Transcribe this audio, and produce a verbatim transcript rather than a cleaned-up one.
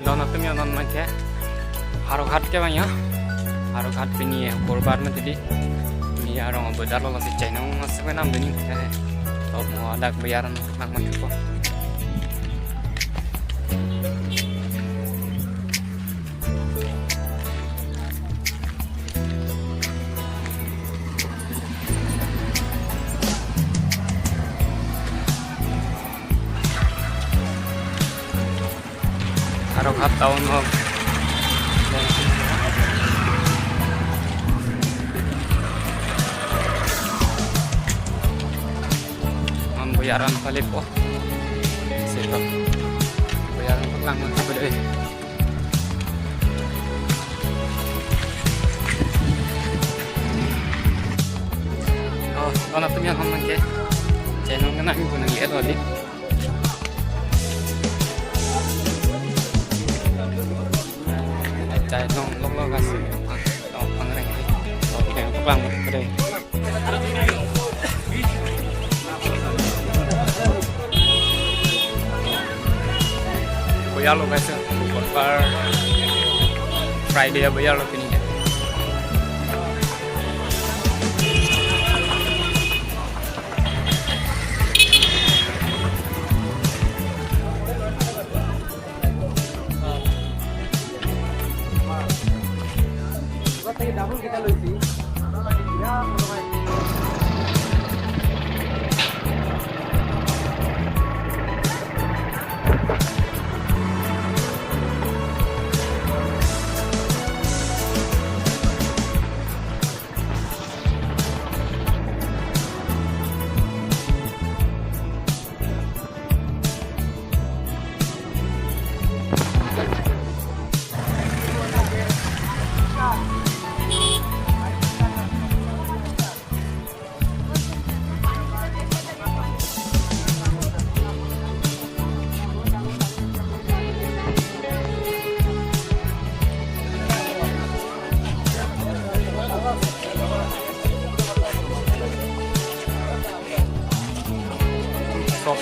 Don atum ya, non abangke Howraghat ke abang ya. Howraghat pini ya, kurbar mati di. Pini arong abodar lo, lasi chainong masuk ke nam duni. Top mo adak bayaran lang mati ko. Howraghat town hall. Am bayaran palipo. Sito. Bayaran paklang mati ko dei. Oh, non atum ya, non abangke. Chainong kena ibu nang lihat tadi. Chainong lok lok kasi. Ah, oh, pangreng. Oh, yang paklang ko dei. Bazaar lo guys, Budhbar, Friday ya, bazaar lo pini ya. Sok